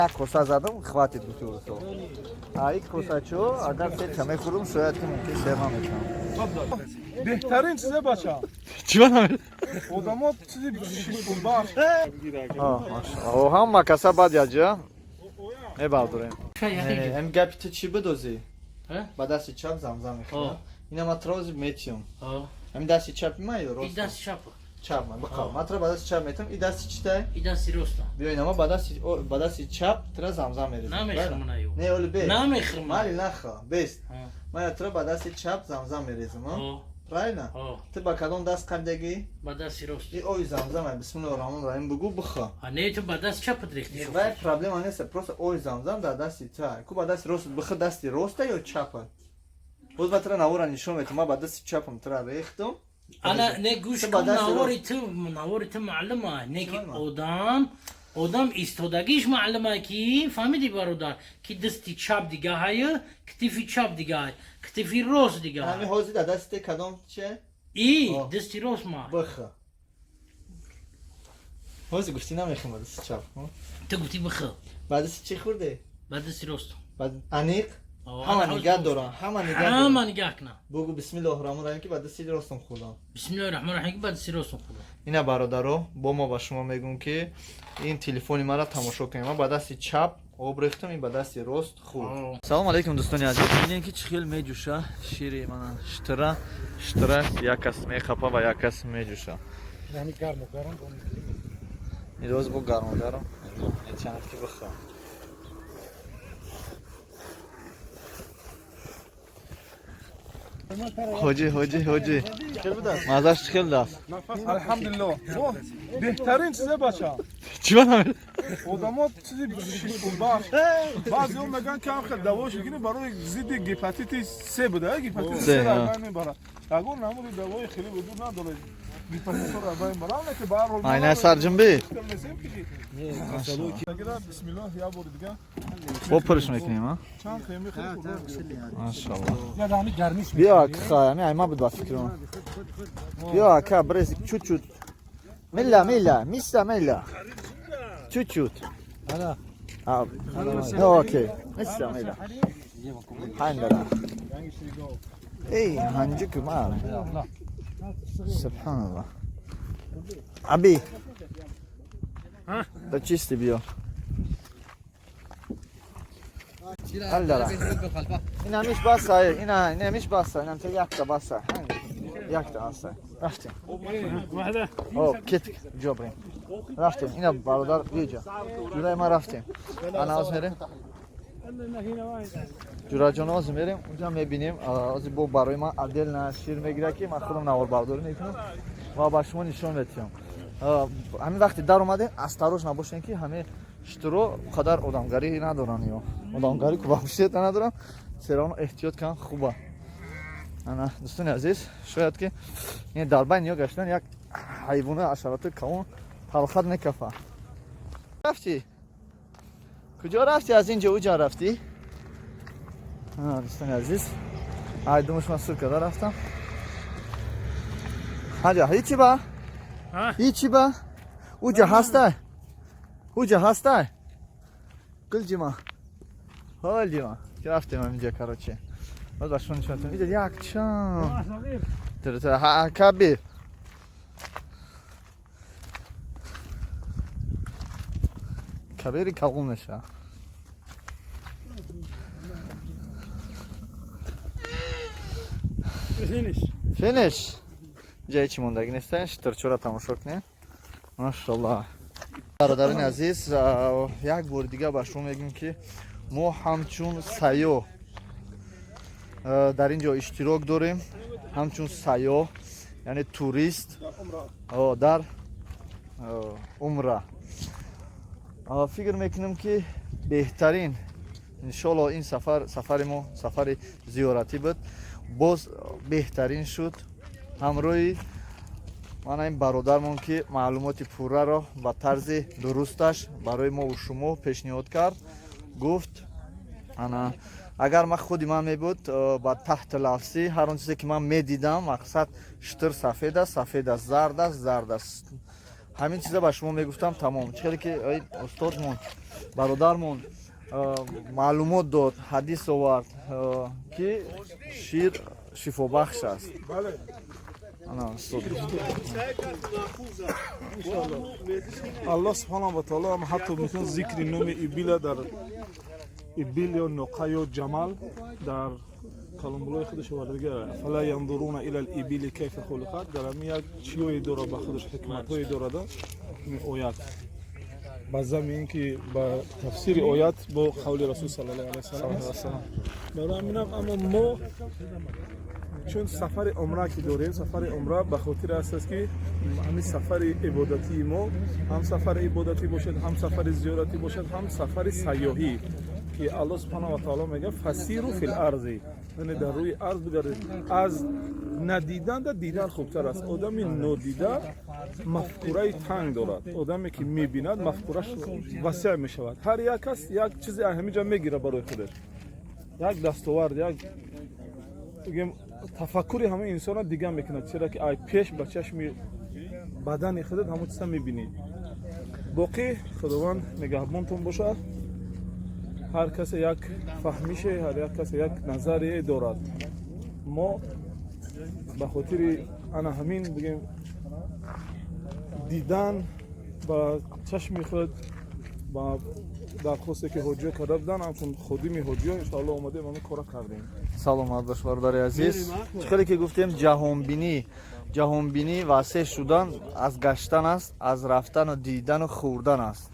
Як коса задам, хватит, гуфти урусо. А ик косачо агар сета мехӯрам, шояд ки мумкин сер намешавам. Беҳтарин чизе, бача. Чӣ ба? Одамо чизи шишбахш. Машалло, ҳама каса баъд яҷа мебардорем. Ҳам гапи ту чӣ бидозӣ? Ба дасти чап замзам мехӯрам. Ина ма трози метиём. Ҳамин дасти чапи ма ё рост? Дасти чап. Чап ма биқав. Ма тра ба дасти чап метам, и дасти читай? И дасти роста. Биё, ина ма ба дасти чап тра замзам мерезам. Намехӯрам аю. Не, оли бе. Намехӯрам. Мали наха, бест. Ма тра ба дасти чап замзам мерезам, а? Правильно? Ту ба кадом даст қабдагӣ? Ба дасти рост. И ои замзам, бисмиллоҳи раҳмони раҳим бугӯ, биха. А не, ту ба даст чапат рехти. Вай проблема нест, просто ои замзам дар дасти та. Ку ба дасти рост биха, дасти роста ё чапа? Боз ба тра навора нишон метам, ма ба дасти чапам тра рехтам. Ана не, гӯш кун, навори ту маълума, не ки одам истодагиш маълума, ки фаҳмиди, бародар, ки дасти чап дига ҳай, китифи чап дига ҳай, китифи рост дига. Ҳами ҳозир дар дасти кадом че? И дасти рост ма. Биха. Ҳозир гуфтӣ намехӯрам ба дасти чап. Ту гуфтӣ биха. Ба дасти чӣ хӯрдӣ? Ба дасти рост. Аниқ? Ҳама нигаҳ дорам, ҳама нигаҳ. Ҳама нигаҳ кунам. Бугу бисмиллоҳи раҳмони раҳим, ки ба дасти ростам хӯрдам. Бисмиллоҳи раҳмони раҳим, ки ба дасти ростам хӯрдам. Ина, бародаро, бо мо ба шумо мегӯм, ки ин телефони маро тамошо кунем. Ман ба дасти чап об рехтам, ин ба дасти рост хӯрд. Салому алейкум, дӯстони азиз. Бинем, ки чӣ хел меҷӯша шири мана штира. Штира як кас мехапа ва як кас меҷӯша. Ироз бо гарму гарм метиянад, ки бихӯрам. Ҳоҷӣ, ҳоҷӣ, ҳоҷӣ, маззаш чӣ хел даст? Алҳамдулилло, беҳтарин чизе, бача. Чӣ ба? Одамо чизи шишбахш. Баъзеҳо мегӯянд, ки ҳам хел давош гирӣ, барои зидди гепатити С буда, гепатити С ра мебарад. Ягон намуди давои хеле вуҷуд надорад гепатитро мебарад, ки ба ҳар ҳол Айна сарҷунбӣ. Бисмиллоҳ, як бори дига. Бо пурш мекунем, а? Чанд хеми хеле. Машалло. Биё, ака, ами айма буд ба фикрам. Биё, ака, брез чуть-чуть. Милла, милла, мисса, милла. Чуть-чуть. А, ну окей. Мисса, милла. Хайндара. Эй, ханҷук мар. Субҳаналлоҳ. Аби. Да чисти биё. Аллара. Ин ҳамиш баса, ина ин ҳамиш баса, ин ҳам якта баса. Якта баса. Рафтем. О, кет ҷо брем. Рафтем. Ина, бародар, биёҷа. Ҷураи ма, рафтем. Ана оз мерем. Ҷураҷон, оз мерем, унҷа мебинем. Ози бо барои ман отдельно шир мегирад, ки ман худам наворбардорӣ мекунам ва ба шумо нишон метиҳам. Ҳамин вақте дар омадем, осторожно набошем, ки ҳамин штуро қадар одамгарӣ надоранд ё одамгарӣ ку вообще надорам, серано эҳтиёт кан хуба. Ана, дӯстони азиз, шояд ки ин дар байни ё гаштан як ҳайвони ҳашароти калон талхат мекафа. Рафтӣ, куҷо рафтӣ? Аз инҷо уҷа рафтӣ? Дӯстони азиз, ай думуш ман сур карда рафтам. Ҳаҷа ҳичи ба ҳичи ба уҷа ҳастай, уҷа ҳастай, гулҷима, ҳолҷима, ки рафтем ҳаминҷа. Короче, боз ба шумо нишон метавонам. Иҷа як чанд кабир. Кабири калон мешавад. Финиш. Ҷа ҳечи мондагӣ неста. Штырчора тамошо кунем, машаллоҳ. Бародарони азиз, як бори дигар ба шумо мегӯем, ки мо ҳамчун сайёҳ дар ин ҷо иштирок дорем, ҳамчун сайёҳ, яъне турист дар умра. Фикр мекунем, ки беҳтарин, иншолло, ин сафар, сафари мо сафари зиёратӣ буд, боз беҳтарин шуд ҳамроҳи мана ин бародармон, ки маълумоти пурраро ба тарзи дурусташ барои мову шумо пешниҳод кард, гуфт. Ана агар ман худи ман мебуд, ба таҳти лафзӣ ҳар он чизе ки ман медидам, мақсад, штыр сафед аст, сафед аст, зард аст, зард аст. Ҳамин чиза ба шумо мегуфтам, тамом. Чӣ хеле ки ай, устодмон, бародармон маълумот дод, ҳадис овард, ки шир шифобахш аст. Бале. Ана, устод. Аллоҳ субҳанаҳу ва таоло ҳам ҳатто мисол зикри номи ибила дар ибил ё ноқа ё ҷамал дар каломбулои худаш овардага: أفلا ينظرون إلى الإبل كيف خلقت. Дар ҳамин як чиёе дорад, ба худаш ҳикматҳое дорада ин оят. Ба зами ин ки ба тафсири оят бо қавли расул саллаллоҳу алайҳи васаллам. Барои ҳаминам, аммо мо чун сафари умра ки дорем, сафари умра ба хотир аст, ки ҳамин сафари ибодатии мо ҳам сафари ибодатӣ бошад, ҳам сафари зиёратӣ бошад, ҳам сафари сайёҳӣ, ки Аллоҳ субҳанаҳу ва таоло мегӯяд: فسيحوا في الأرض, яъне дар рӯи арз бигардед. Аз надиданда дидан хубтар аст. Одами нодида мафкураи танг дорад, одаме ки мебинад, мафкураш васеъ мешавад. Ҳар як кас як чизе аз ҳамин ҷа мегирад барои худаш, як дастовард, як бигем, тафаккури ҳамаи инсонро дигар мекунад, чера ки ай пеш ба чашми бадани худат ҳамон чиза мебинӣ. Боқӣ Худованд нигаҳбонтон бошад. Ҳар касе як фаҳмише, ҳар як касе як назарие дорад. Мо ба хотири ана ҳамин, бигем, дидан ба чашми худ, ба дархосте ки ҳоҷиё карда буданд, ҳамчун ходими ҳоҷиё иншоалло омадем, ҳамин кора кардем. Саломат бош, бародари азиз. Чӣ хеле ки гуфтем, ҷаҳонбинӣ васеъ шудан аз гаштан аст, аз рафтану дидану хӯрдан аст.